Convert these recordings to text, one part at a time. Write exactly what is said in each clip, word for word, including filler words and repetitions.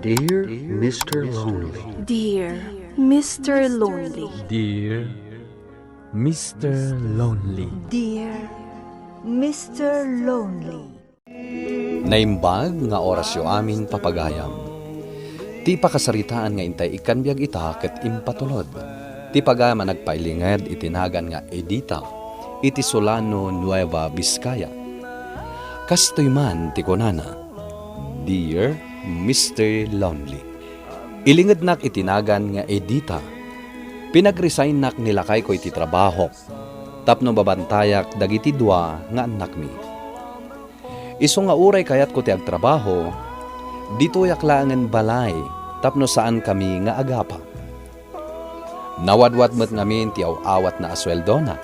Dear Mister Lonely. Dear Mister Lonely. Dear Mister Lonely. Dear Mister Lonely. Naimbag nga orasyo amin, papagayam. Ti pakasaritaan nga intay ikkan biag ita ket impatulod ti pagayam a nagpailinged iti nagan nga Edita iti Solano, Nueva Vizcaya. Kastoy man ti kunana, "Dear Mister Lonely." Ilingednak iti nagan nga Edita. Pinagresignak ni lakayko iti trabahok tapno babantayak dagiti dua nga annakmi. Isu nga uray kayatko ti agtrabaho, ditoyak laengen balay tapno saankami nga agapa. Nawadwad met ngamin ti aw-awatna a sueldona,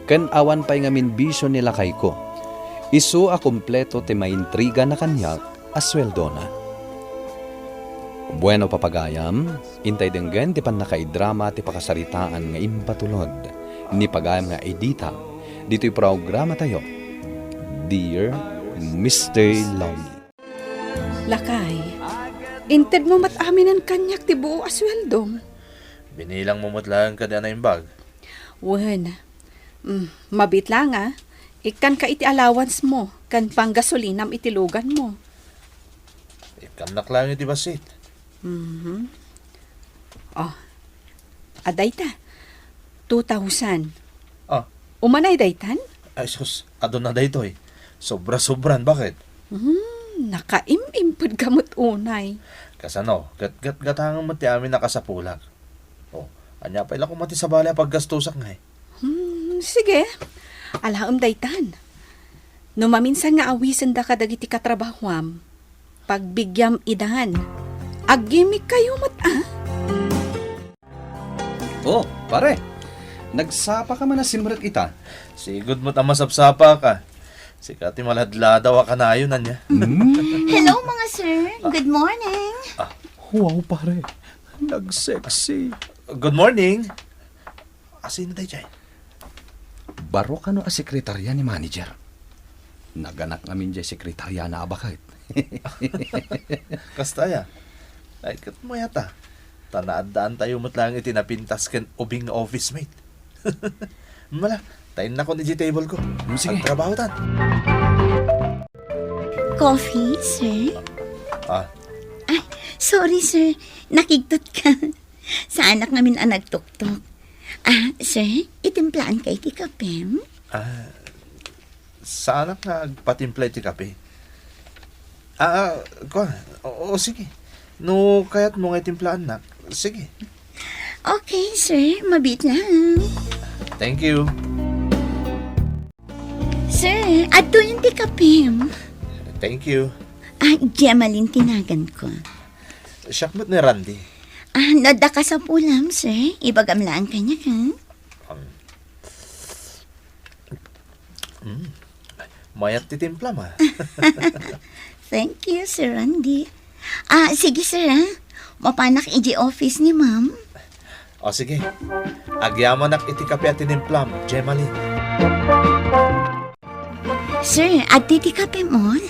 ken awan pay ngamin bisio ni lakayko. Isu a kompleto ti maintrigana kaniak a sueldona. Bueno, papagayam, intay denggen ti pannakaidrama ti pakasaritaan nga impatulod ni pagayam nga Edita ditoy programatayo, Dear Mister Lonely. Lakay, intedmo met aminen kaniak ti buo a sueldom. Binilangmo met laeng kadi a naimbag. Wen, mm, mabiit laeng a, ikkanka iti allowance mo, ken panggasolinam iti luganmo. Ikkannak laeng iti bassit. Mhm. Oh, adda ita. Two thousand. Ah. Umanay daytan? Ay, sus, aduna daytoy. Sobra-sobran, bakit? Hmm, nakaim-imped ka met unay. Kasano? Gat-gat-gatangan met ti amin a kasapulak. Oh, ania pay la koma ti sabali a paggastosak ngay? Hmm, sige. Alaem daytan. No maminsan nga awisenda kadagiti katrabahuam, pagbigyam idan. Aggimik kayo met, ah? Oh, pare. Nagsapa ka man a simrek ita. Sigud met a masapsapa ka. Sika ti maladladaw a kanayon, ania? Mm. Hello, mga sir. Good morning. Ah. Wow, pare. Nagsexy. Good morning. Asino daydiay? Baro kano a sekretarya ni manager. Naganak ngamin diay sekretarya na a baket. Kasta aya? Ay, ket mayat a. Ta naaddaantayo met laeng iti napintas ken ubing nga office mate. Mala, ta innakon idiay table ko. Hmm, sige. Agtrabahotan. Coffee, sir? Ah. Ay, sorry, sir. Nakigtot ka. Saanak ngamin a nagtuktok. Ah, sir, itimplaan kay ti kapem? Ah, saanak nga agpatimpla iti kape. Ah, ah, kua, o, o, sige. No kayatmo nga itimplaannak, sige. Okay, sir. Mabiit lang. Thank you. Sir, adtoyen ti kapem. Thank you. Ah, Gemaline ti nagan ko. Siak met ni Randy. Ah, no adda kasapulam, sir. Ibagam laeng kaniak, ha? Um, mm. Mayat ti timplam, ah. Thank you, Sir Randy. Ah, sige, sir, ah. Mapanak idiay office ni ma'am. O, sige. Agyamanak iti kape a tinimplam, Gemaline. Sir, adtoy ti kapem, oh.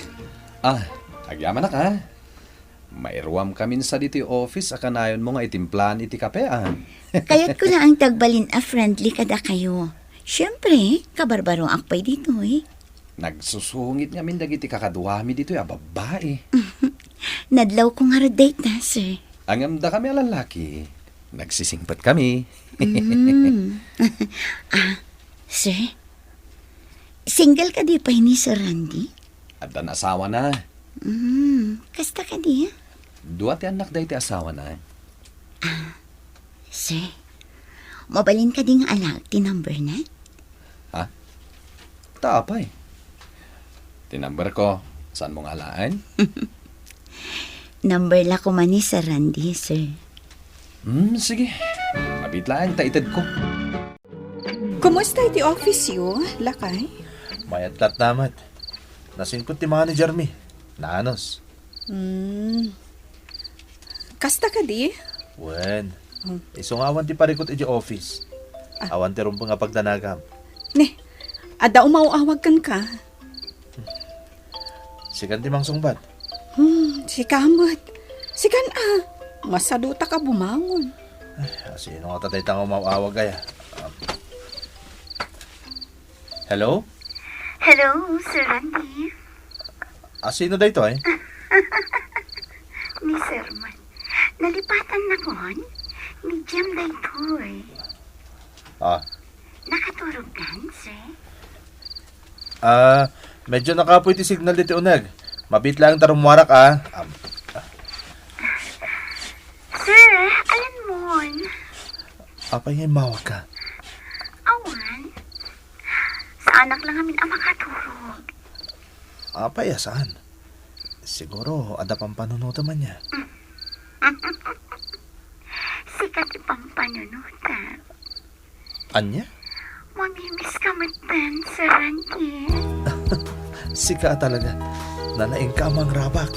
Ah, agyamanak, ah. Mairuam kamin sa ditoy office a kanayonmo nga itimplaan iti kape, ah. Kayatko laeng ti agbalin a friendly kadakayo. Siempre, kabarbaroak pay ditoy. Nagsusungit ngamin dagiti kakaduami ditoy a babbai. Nadlawko ngarud dayta, sir. Ngem dakami a lallaki, nagsisingpet kami. Mm. Ah, sir, single kadi pay ni Sir Randy? Addan asawana. Mm, kasta kadi? Dua ti annak daydi asawana. Ah, sir, mabalin kadi nga alaek ti numberna? Ha? Ta apay? Ti number ko, saanmo nga alaen? Number la koma ni Sir Randy, sir. Hmm, sige. Mabiit laeng ta itedko. Kumusta iti office yo, lakay? Mayat latta met. Nasingpet ti manager mi. Naanus. Hmm. Kasta kadi? Wen. Hmm. Isu nga awan ti parikut iti office. Ah. Awan ti rumbeng a pagdanagam. Ne, adda umaw-awag kenka. Sikan ti mangsungbat. Hmm, sika met. Sikan a, masadutaka bumangon. Ay, asino ngata dayta nga umaw-awag aya? Um, hello? Hello, Sir Randy. Asino daytoy? Ni Sir man. Nalipatannakon? Ni Jem daytoy. Ah. Nakaturogkan, sir? Ah, medyo nakapoy ti signal ditoy uneg. Mabiit laeng ta rummuarak, ah. Am- Sir, alanmon? Apay nga immawagka? Awan. Saanak lang amin a makaturog. Apay a saan? Siguro, adda pampanunotam ania. Sika ti pampanunotam. Ania? Mamimiss ka metten, Sir Randy. Sika a talaga. Nanaingka a mangrabak.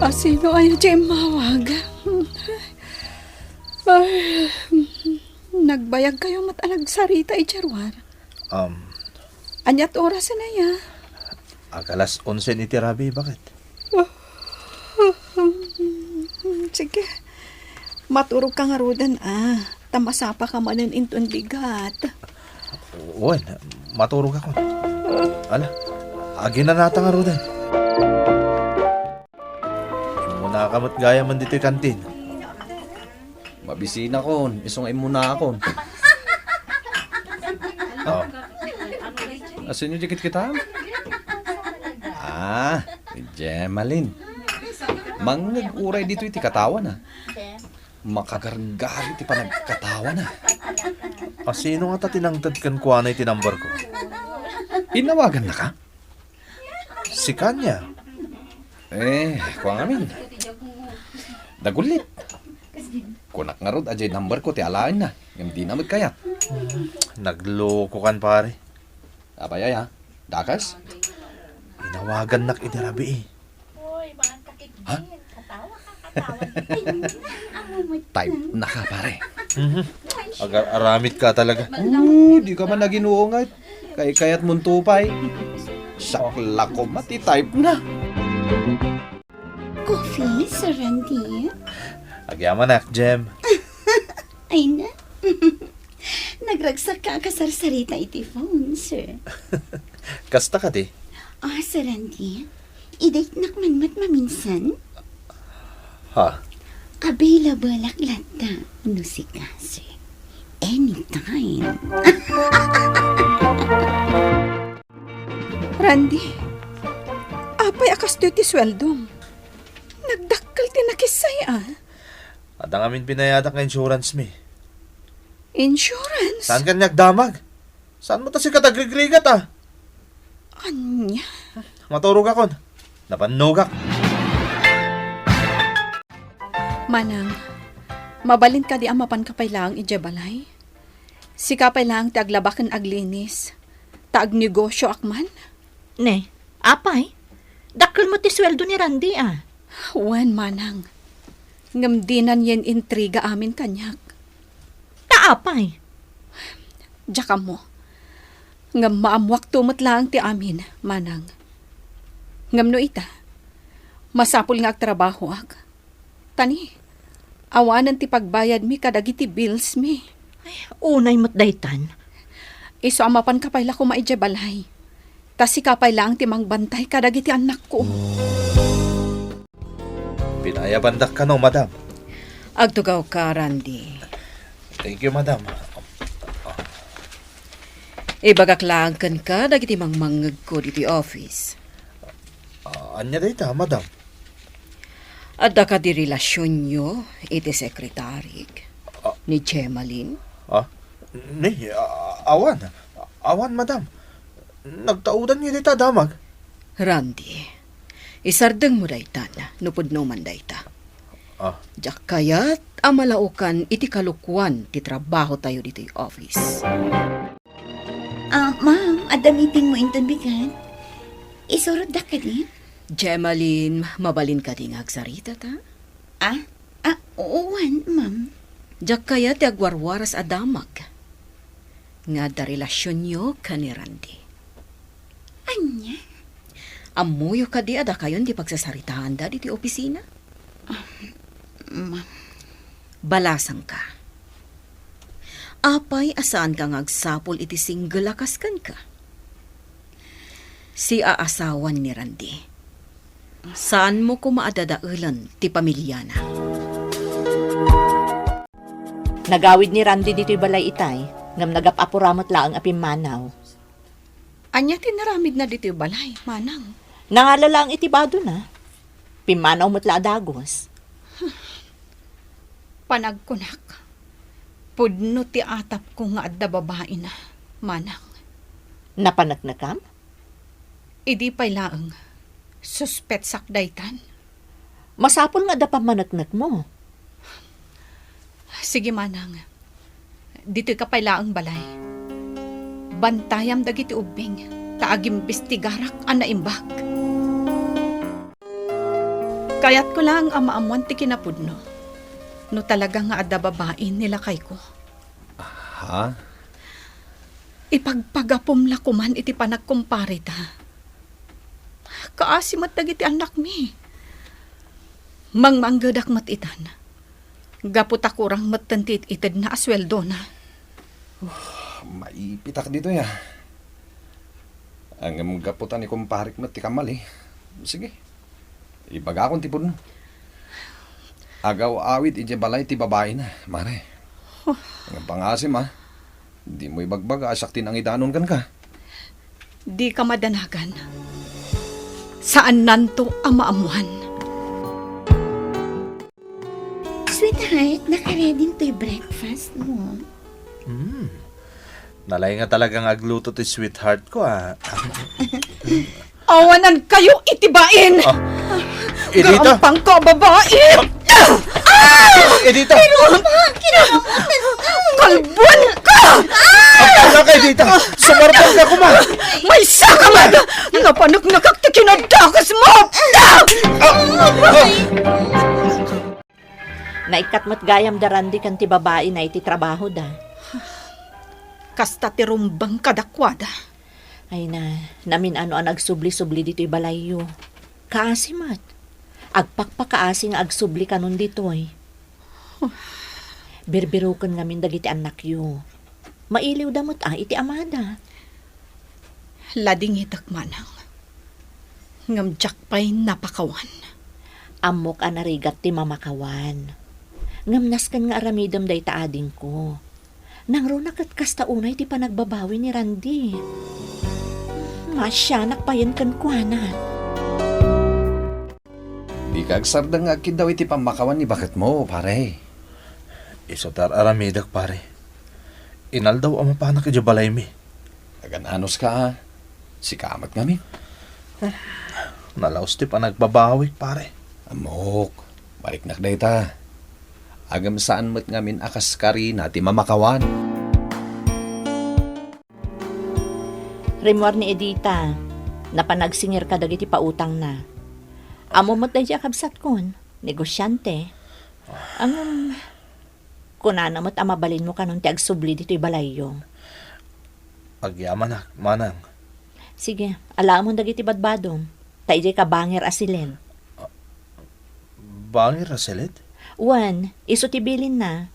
Asino aya ti immawag? Ay, nagbayag kayo met a nagsarita idiay ruar. Um, Aniat oras aya? Ag alas onse iti rabii, baket. Sige. Maturogka ngaruden, a. Ta masapaka manen inton bigat. Wen, maturogakon. Ala, aginanata ngaruden. Immunaka met gayamen ditoy kantin. Mabisinakon, isu nga immunakon. Oh. Asino di kitkitam? Ah, ni Jemalyn. Mangngeg uray ditoy ti katawana. Makagargari ti panagkatawana. Asino ngata ti nangted kenkuana iti number ko? Inawagannaka? Sika ania? Eh, kua ngamin. Dagullit. Kunak ngarud a diay number ko ti alaenna, ngem dina met kayat. Hmm, naglokokan, pare. Apay aya? Dakes? Inawagannak idi rabii. Ha? Type na ka, pare. Mhm. Agar-aramid ka talaga. Oh, di ka man naginuungat. Kay kayat mon tupay. Sakla ko mati type na. Coffee, Sir Randy? Agyamanak, Jem. Ay na. Nagragsak ka a kasarsarita iti phone, sir. Kasta kadi? Ah, Sir Randy, i-date-nak man met maminsan? Ha? Available-ak latta no sika, sir. Anytime. Randy, apay a kastoy ti sueldom? Nagdakkel ti nakissay, a. Adda ngamin binayadak nga insurance mi. Insurance? Saan ka nia agdamag? Saan mo ta sika tagrigrigat, a? Ania? Maturogakon. Napannogak. Manang, mabalin kadi a mapanka pay laeng idiay balay? Sika pay laeng ti aglaba ken aglinis, ta agnegosioak man. Ne, apay? Dakkel met ti sueldo ni Randy, a. Wen, manang. Ngem dinan yen intriga amin kaniak. Ta apay? Diak ammo. Ngem maammoakto met laeng ti amin, manang. Ngem no ita, masapul nga agtrabahoak. Ta ni, awanen ti pagbayadmi kadagiti billsmi. Ay, unay met daytan. Isu a mapanka pay la koma idiay balay. Ta sika pay laeng ti mangbantay kadagiti annakko. Pinayabandak kano, madam. Agtugawka, Randy. Thank you, madam. Ibagak laeng kenka dagiti mangmangngegko ditoy office. Ah, ania dayta, madam? Adda kadi relasionyo iti sekretarik, ah, ni Jemalyn? Ah, ni, ah, awan. Awan, madam. Nagtaudan nga dayta damag. Randy, isardengmo daytan no pudno man dayta. Ah. Diak kayat a malaokan iti kalokuan ti trabahotayo ditoy office. Ah, ma'am, adda meetingmo inton bigat? Isurotdak kadi? Jemalyn, mabalin kadi nga agsarita ta? Ah? Ah, wen, ma'am. Diak kayat ti agwarwaras a damag nga adda relasionyo ken ni Randy. Ania? Ammoyo kadi a dakayon ti pagsasaritaanda ditoy opisina? Ah, ma- Balasangka. Apay a saanka nga agsapul iti single a kas kenka? Siaasawan ni Randy. Saanmo koma a dadaelen ti pamiliana. Nagawid ni Randy ditoy balay itay, ngem nagap-apura met laeng a pimmanaw. Ania ti naramidna ditoy balay, Manang? Nangala laeng iti badona. Pimmanaw met la a dagus. Panagkunak, pudno ti atapko nga adda babaina, Manang. Napaneknekam? Idi pay laeng, suspetsak daytan. Masapul nga adda pammaneknekmo. Sige, Manang. Ditoyka pay laeng balay. Bantayam dagiti ubbing, ta agimbestigarak a naimbag. Kayatko laeng a maammuan ti kinapudno, no talaga nga adda babai ni lakayko. Ha? Ipagpagapum la koman iti panagkumpareta. Kaasi met dagiti annakmi. Mangmanggedak met itan. Gapu ta kurang metten ti it-itedna a sueldona. Maipitak ditoy, a. Ngem gapu ta ni kumparek met ti kamali. Sige. Ibagakon ti pudno. Agaw-awid idiay balay ti babaina, Mare. Huh. Ngem pangasim, a. Dimo ibagbaga a siak ti nangidanon kenka. Dika madanagan. Saannanto a maammuan. Sweetheart, nakaready toy breakfast mo. Hmm. Nalaing nga talaga nga agluto ti sweetheart ko, a. Awanankayo iti bain! Ah, Edita! Garampang ka, babai! Ah! Edita! Pero, Ama, kinakamutan ka! Kalbuan ka! Agtanga ka, Edita! Sumarbang ka koma! Maysa ka man! Napaneknekak ti kinadakes mo! Ah! Ah! Naikkat met gayam da Randy ken ti babaina iti trabahoda. Kasta ti rumbeng kadakuada. Ay na, namin-ano a nagsubli-subli ditoy balayyo. Kaasi met. Agpakpakaasi nga agsubli kanon ditoy. Birbiroken ngamin dagiti annakyo. Mailiwda met a iti amada. Ladingitek, Manang. Ngem diak pay napakawan. Ammok a narigat ti mamakawan. Ngem nasken nga aramidem dayta adingko. Nangruna ket kasta unay ti panagbabawi ni Randy. Maasianak payen kenkuana. Dika agsardeng nga agkiddaw iti pammakawan ni baketmo, pare. Isu ti ar-aramidek, pare. Inaldaw a mapanak idiay balaymi. Agan-anos ka, a. Sika met ngamin. Nalaus ti panagbabawik, pare. Ammok, mariknak dayta. Agem saan met ngamin a kas karina ti mamakawan. Rimmuar ni Edita, napan agsingir kadagiti pautangna. Ammo met daydiay a kabsatkon, negosiante. Ngem, kunana met a mabalinmo kanon ti agsubli ditoy balayyo. Agyamanak, manang. Sige, alaemon dagiti badbadom, ta idiay ka bangir a siled. Bangir a siled? Wen, isu ti bilinna.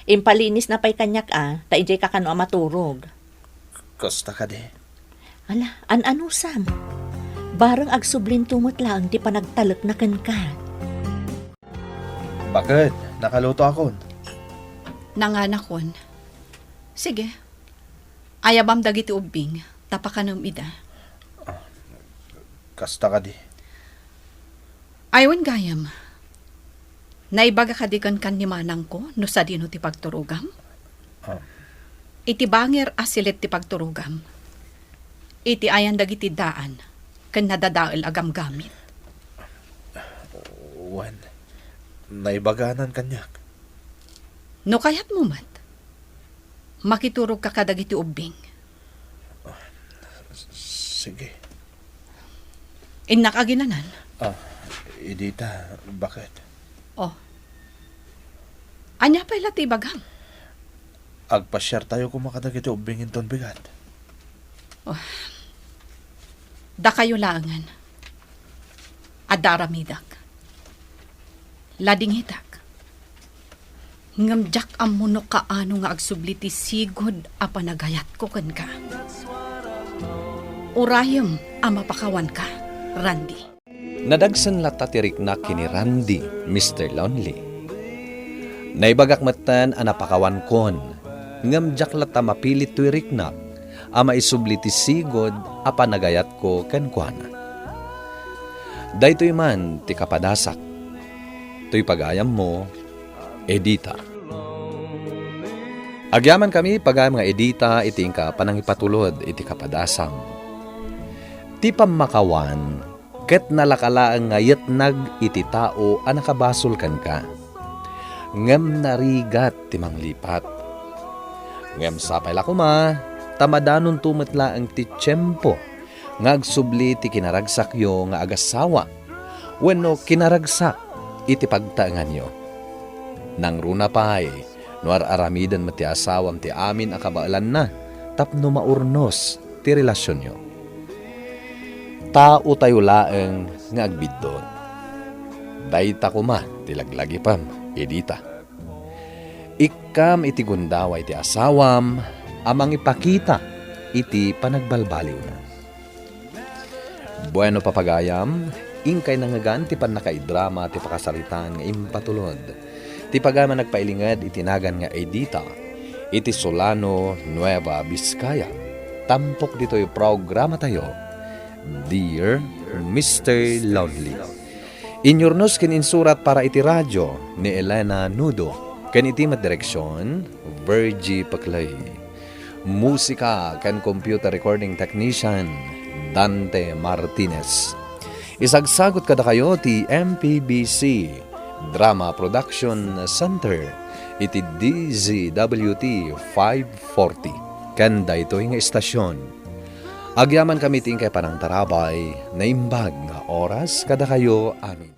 Impalinisna pay kaniak a, ta idiay ka kano a maturog. Kasta kadi. Ala, an-anusam. Bareng agsublinto met laeng ti panagtalekna kenka. Baket, nakalutoakon. Nanganakon. Sige. Ayabam dagiti ubbing, ta pakanem ida. Ah, kasta kadi. Ay, wen gayam. Naibaga kadi kenka ni manangko no sadino ti pagturogam? Ah. Iti bangir a siled ti pagturogam. Iti ayan dagiti daan ken nadadael a gamgamit. Wen, naibaganan kaniak. No kayatmo met, makiturogka kadagiti ubbing. Ah, s-, sige. Innak aginanan. Ah, Edita, baket? Oh. Ania pay la ti ibagam? Agpasiartayo koma kadagiti ubbing inton bigat. Oh. Dakayo laengen. Adda aramidek. Ladingitek. Ngem diak ammo no kaano nga agsubli ti sigud a panagayatko kenka. Urayem a mapakawanka, Randy. Nadagsen latta ti riknak ken ni Randy, Mister Lonely. Naibagak metten a napakawankon, ngem diak latta mapilit toy riknak a maisubli ti sigud a panagayatko kenkuana. Daytoy man ti kapadasak. Toy pagayammo, Edita. Agyamankami, pagayam nga Edita, iti inka panangipatulod iti kapadasam. Ti pammakawan ket nalaka laeng nga yetnag iti tao a nakabasol kenka, ngem narigat ti manglipat. Ngem sapay la koma ta madanonto met laeng ti tiempo nga agsubli ti kinaragsakyo nga agasawa wenno kinaragsak iti pagtaenganyo. Nangruna pay no ar-aramiden met ti asawam ti amin a kabaelanna tapno maurnos ti relasionyo. Taotayo laeng nga agbiddut. Dayta koma ti laglagipem, Edita. Ikkam iti gundaway ti asawam a mangipakita iti panagbalbaliwna. Bueno, papagayam, inkay nangngegan ti pannakaidrama ti pakasaritaan nga impatulod ti pagayam a nagpailinged iti nagan nga Edita iti Solano, Nueva Vizcaya. Tampok ditoy programatayo, Dear Mister Lonely. Inyurnos ken insurat para iti radio ni Elena Nudo, ken iti met direksion, Virgie Paclay. Musika ken computer recording technician, Dante Martinez. Isagsagut kadakayo ti M P B C Drama Production Center iti D Z W T five forty ken daytoy nga istasyon. Agyamankami ti inkay panangtarabay, naimbag nga oras kadakayo amin.